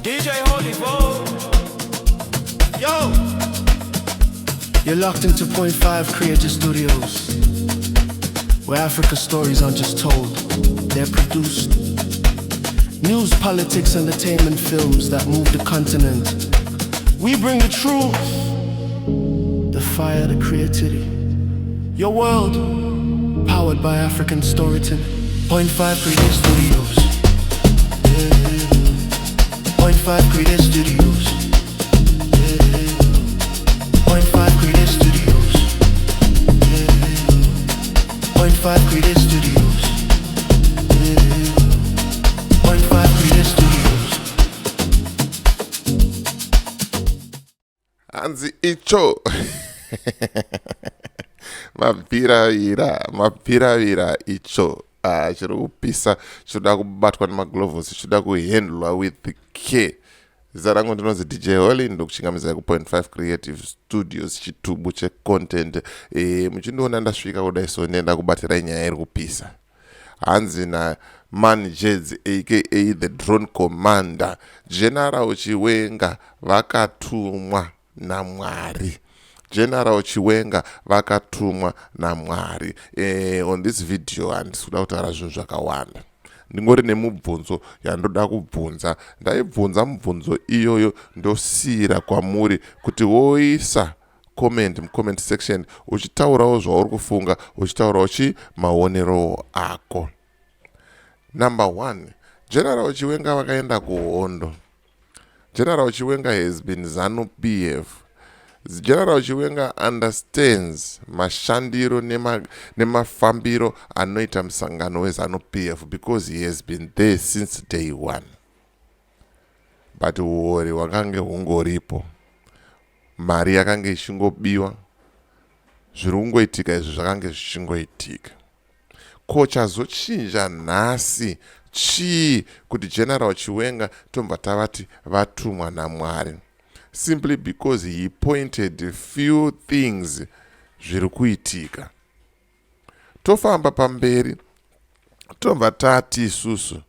DJ Holy Bo. Yo! You're locked into Point 5 Creative Studios, where Africa stories aren't just told, they're produced. News, politics, entertainment films that move the continent. We bring the truth, the fire, the creativity. Your world, powered by African storytelling. Point 5 Creative Studios. Yeah. Point 5 Creative Studios. Yeah. Point 5 Creative Studios. Yeah. Point 5 Creative Studios. Yeah. Point 5 Creative Studios. Hanzi icho mabviravira mabviravira icho. Ah, chiri kupisa, chinoda kubatwa nemagloves, chinoda kuhandlwa with care. Zita rangu ndinonzi DJ Holly, ndokuchingamidzai kuPoint 5 Creative Studios, chitubu checontent. Muchindiona ndasvika kudai, so ndenda kubatirai nyaya iri kupisa. Hanzi naMan Jeds, aka the Drone Commander, General Chiwenga vakatumwa naMwari. General Chiwenga vakatumwa naMwari. On this video handisi kuda kutaura zvinhu zvakawanda, ndingori nemubvunzo yandoda kubvunza. Ndaibvunza mubvunzo iyoyo, ndosiyira kwamuri kuti woisa comment mucomment section, uchitaurawo zvauri kufunga, uchitaurawo chi maonerowo ako. Number one, General Chiwenga vakaenda kuhondo. General Chiwenga has been ZANU PF. General Chiwenga understands mashandiro nemafambiro anoita musangano weZANU PF because he has been there since day one. But uori hwakange hungoripo, mari yakange ichingobiwa, zviri kungoitika izvi zvakange zvichingoitika. Ko chazochinja nhasi chii kuti General Chiwenga tobva tavati vatumwa naMwari, simply because he pointed few things zviri kuitika? Tofamba pamberi, tobva tati isusu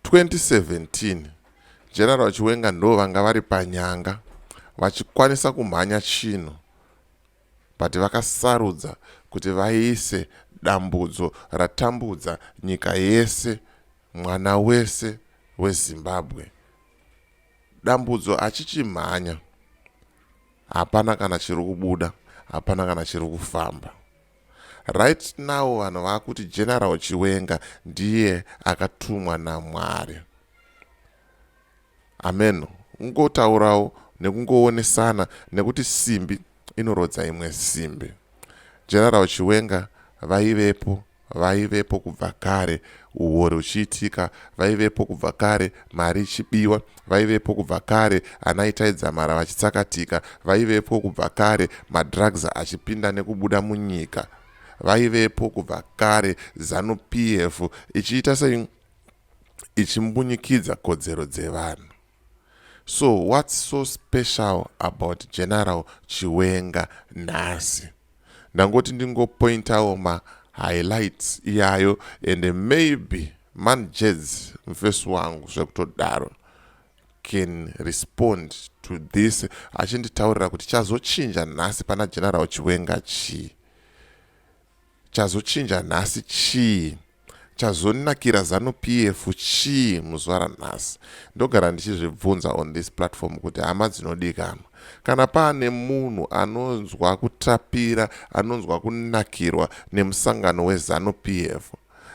2017 General Chiwenga ndo vanga vari panyanga, vachikwanisa kumhanya chinhu, but vakasarudza kuti vaise dambudzo ratambudza nyika yese, mwana wese weZimbabwe. Dambudzo achichimhanya, hapana kana chiri kubuda, hapana kana chiri kufamba. Right now vanhu vakuti General Chiwenga ndiye akatumwa naMwari. Ameno, kungotaurawo nekungoonesana, nekuti simbi inorodza imwe simbi. General Chiwenga vaivepo, vaivepo kubva kare uori uchiitika, vaivepo kubva kare mari ichibiwa, vaivepo kubva kare ana Itai Dzamara vachitsakatika, vaivepo kubva kare madrugs achipinda nekubuda munyika, vaivepo kubva kare ZANU PF ichiita sei, ichimbunyikidza kodzero dzevanhu. So what's so special about General Chiwenga nhasi? Ndangoti ndingopointawo mahighlights iyayo, and maybe Manjeds, mufesi wangu zvekutodaro, can respond to this achinditaurira kuti chazochinja nhasi pana General Chiwenga chii, chazochinja nhasi chii, chazonakira ZANU PF chii muzuva ranhasi. Ndogara ndichizvibvunza on this platform kuti hama dzinodikanwa, kana paane munhu anonzwa kutapira, anonzwa kunakirwa nemusangano weZANU PF,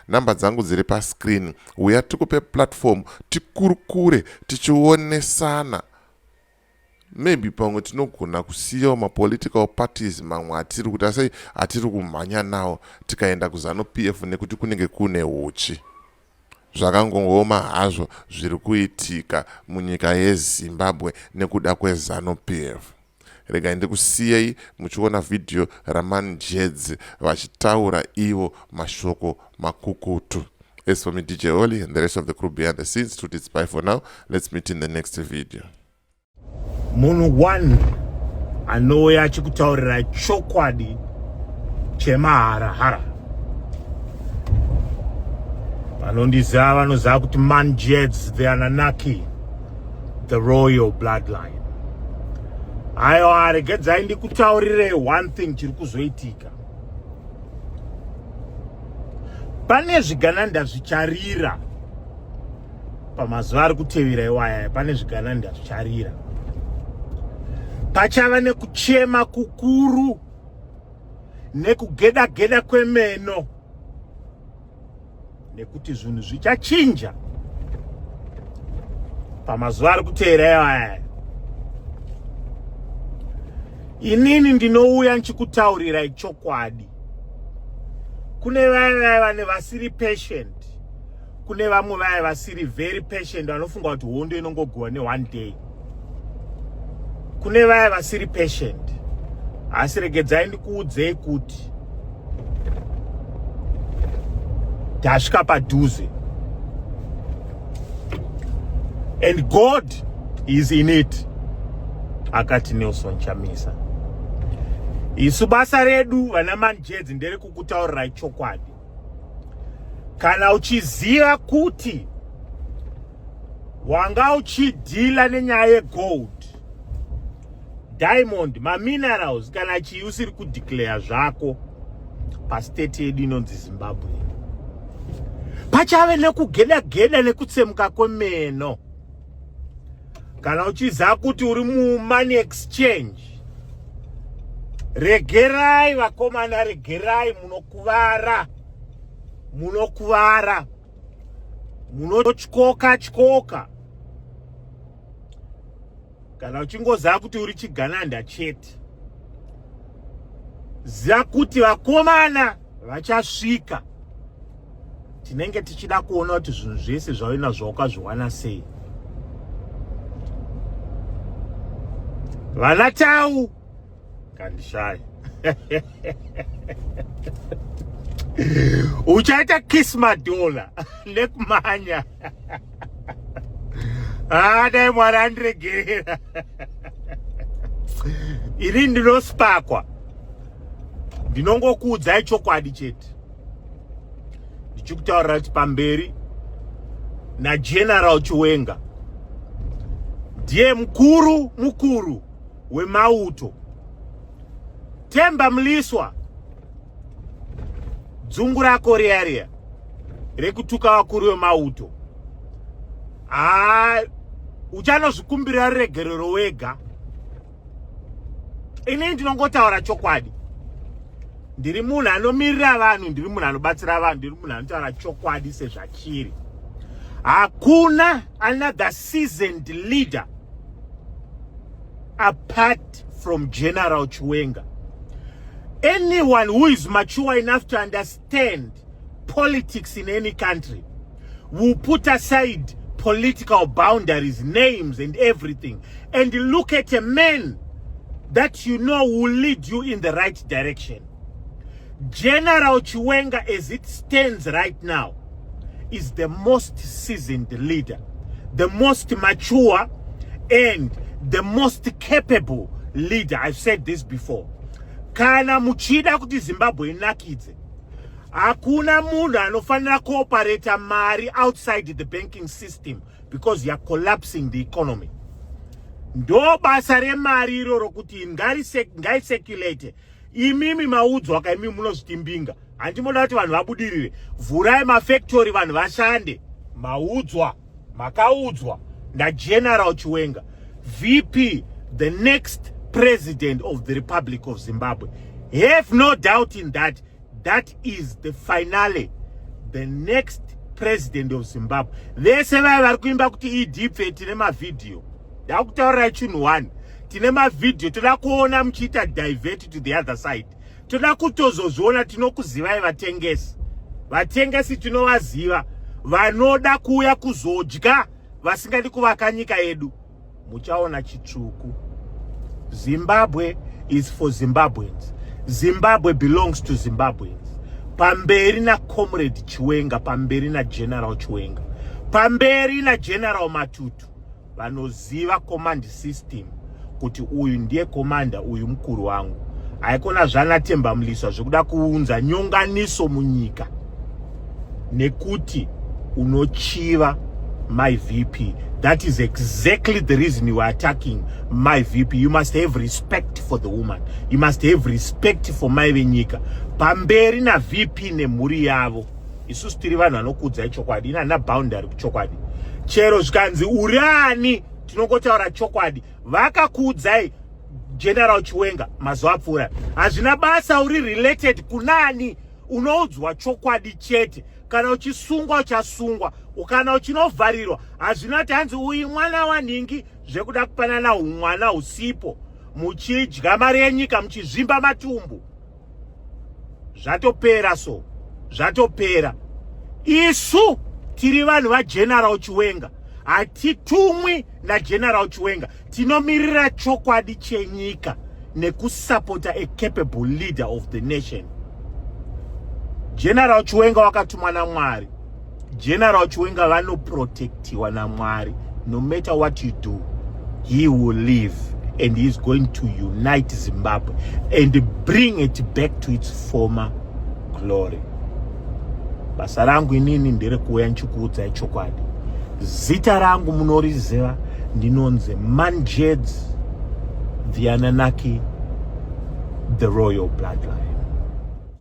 namba dzangu dziri pascreen, uya tikupe platform, tikurukure, tichionesana. Maybe pamwe tinogona kusiyawo mapolitical parties mamwe atiri kuti asai atiri kumhanya nawo, tikaenda kuZANU PF, nekuti kunenge kune uchi. Zvakangooma hazvo zviri kuitika munyika yeZimbabwe nekuda kweZANU PF. Regai ndikusiyei muchiona vhidhiyo raManjeds vachitaura ivo mashoko makukutu. As for me, DJ Oli, and the rest of the crew behind the scenes, to it's bye for now. Let's meet in the next video. Munhu one anouya achikutaurira chokwadi chemaharahara, vanondiziva vanoziva kuti Manjeds the Ananaki. The royal bloodline. Aiwa, regedzai ndikutaurirei one thing chiri kuzoitika. Pane zvigananda zvicharira pamazuva ari kutevera iwaya, pane zvigananda zvicharira. Pachava nekuchema kukuru nekugeda geda kwemeno nekuti zvinhu zvichachinja pamazuva ari kuteera iwaya. Inini ndinouya ndichikutaurirai chokwadi. Kune vaya vaya vane vasiri patient, kune vamwe vaya vasiri very patient vanofunga kuti hondo inongoguwa ne one day. Kune vaya vasiri patient, asi regedzai ndikuudzei kuti tasvika padhuze and God is in it, akati Nelson Chamisa. Isu basa redu vana manjedzi nderekukutaurirai chokwadi. Kana uchiziva kuti wanga uchidhila nenyaya yegold, diamond, maminerals, kana chii usiri kudeclare zvako pastate yedu inonzi Zimbabwe, pachave nekugeda-geda nekutsemuka kwemeno. Kana uchiziva kuti uri mumoney exchange, regerai vakomana, regerai, munokuvara, munokuvara, munotyoka tyoka. Kana uchingoziva kuti uri chigananda chete, ziva kuti vakomana vachasvika. Tinenge tichida kuona kuti zvinhu zvese zvauinazvo wakazviwana sei. Vana tau kandishaya uchaita kiss madola nekumanya. Ah, dai Mwari andiregerera. Ini ndinospakwa, ndinongokuudzai chokwadi chete, ndichikutaurira kuti pamberi naGeneral Chiwenga, ndiye mukuru mukuru wemauto. Temba Mliswa, dzungu rako riya riya rekutuka vakuru vemauto, haa, uchanozvikumbirira ruregerero wega. Inini ndinongotaura chokwadi. Ndiri munhu anomirira vanhu, ndiri munhu anobatsira vanhu, ndiri munhu anotaura chokwadi sezvachiri. Hakuna another seasoned leader apart from General Chiwenga. Anyone who is mature enough to understand politics in any country will put aside political boundaries, names and everything, and look at a man that you know will lead you in the right direction. General Chiwenga, as it stands right now, is the most seasoned leader, the most mature and the most capable leader. I've said this before. Kana muchida kuti Zimbabwe inakidze, hakuna munhu anofanira kuoperata mari outside the banking system because you are collapsing the economy. Ndo basa remari iroro kuti ngaicirculate. Imimi maudzwa ka, imimi munozviti mbinga, handimoda kuti vanhu vabudirire. Vhurai mafactory, vanhu vashande. Maudzwa, makaudzwa naGeneral Chiwenga, VP, the next president of the Republic of Zimbabwe. Have no doubt in that. That is the finale, the next president of Zimbabwe. Vese vaya vari kuimba kuti idipfe, tine mavhidhiyo. Ndakutaurirai chinhu one, tine mavhidhiyo. Toda kuona muchiita divert to the other side, toda kutozozviona. Tinokuzivai vatengesi, vatengesi tinovaziva, vanoda kuuya kuzodya vasingadi kuvaka nyika yedu. Muchaona chitsvuku. Zimbabwe is for Zimbabweans. Zimbabwe belongs to Zimbabweans. Pamberi naComrade Chiwenga, pamberi naGeneral Chiwenga, pamberi naGeneral Matutu, vanoziva command system kuti uyu ndiye commander, uyu mukuru wangu. Haikona zvanaTemba Mliswa zvekuda kuunza nyonganiso munyika nekuti unochiva. My VP. That is exactly the reason you are attacking my VP. You must have respect for the woman. You must have respect for mai venyika. Pamberi na VP nemhuri yavo. Isusu tiri vanhu vanokuudzai chokwadi. Ina handina boundary kuchokwadi. Chero zvikanzi uri ani, tinongotaura chokwadi. Vakakuudzai General Chiwenga mazuva apfuura. Hazvina basa uri related kunani, unoudzwa chokwadi chete. Kana uchisungwa uchasungwa, kana uchinovharirwa hazvina kuti hanzi uyu mwana wanhingi. Zvekuda kupanana umwana usipo, muchidya mari yenyika, muchizvimba matumbu, zvatopera. So zvatopera. Isu tiri vanhu vaGeneral Chiwenga, hatitumwi naGeneral Chiwenga. Tinomirira chokwadi chenyika nekusapota a capable leader of the nation. General Chiwenga wakatumwa naMwari. General Chiwenga vanoprotectiwa naMwari. No matter what you do, he will live and he is going to unite Zimbabwe and bring it back to its former glory. Basa rangu inini nderekuuya ndichikuudzai chokwadi. Zita rangu munoriziva, ndinonzi Manjeds, the Ananaki, the royal bloodline.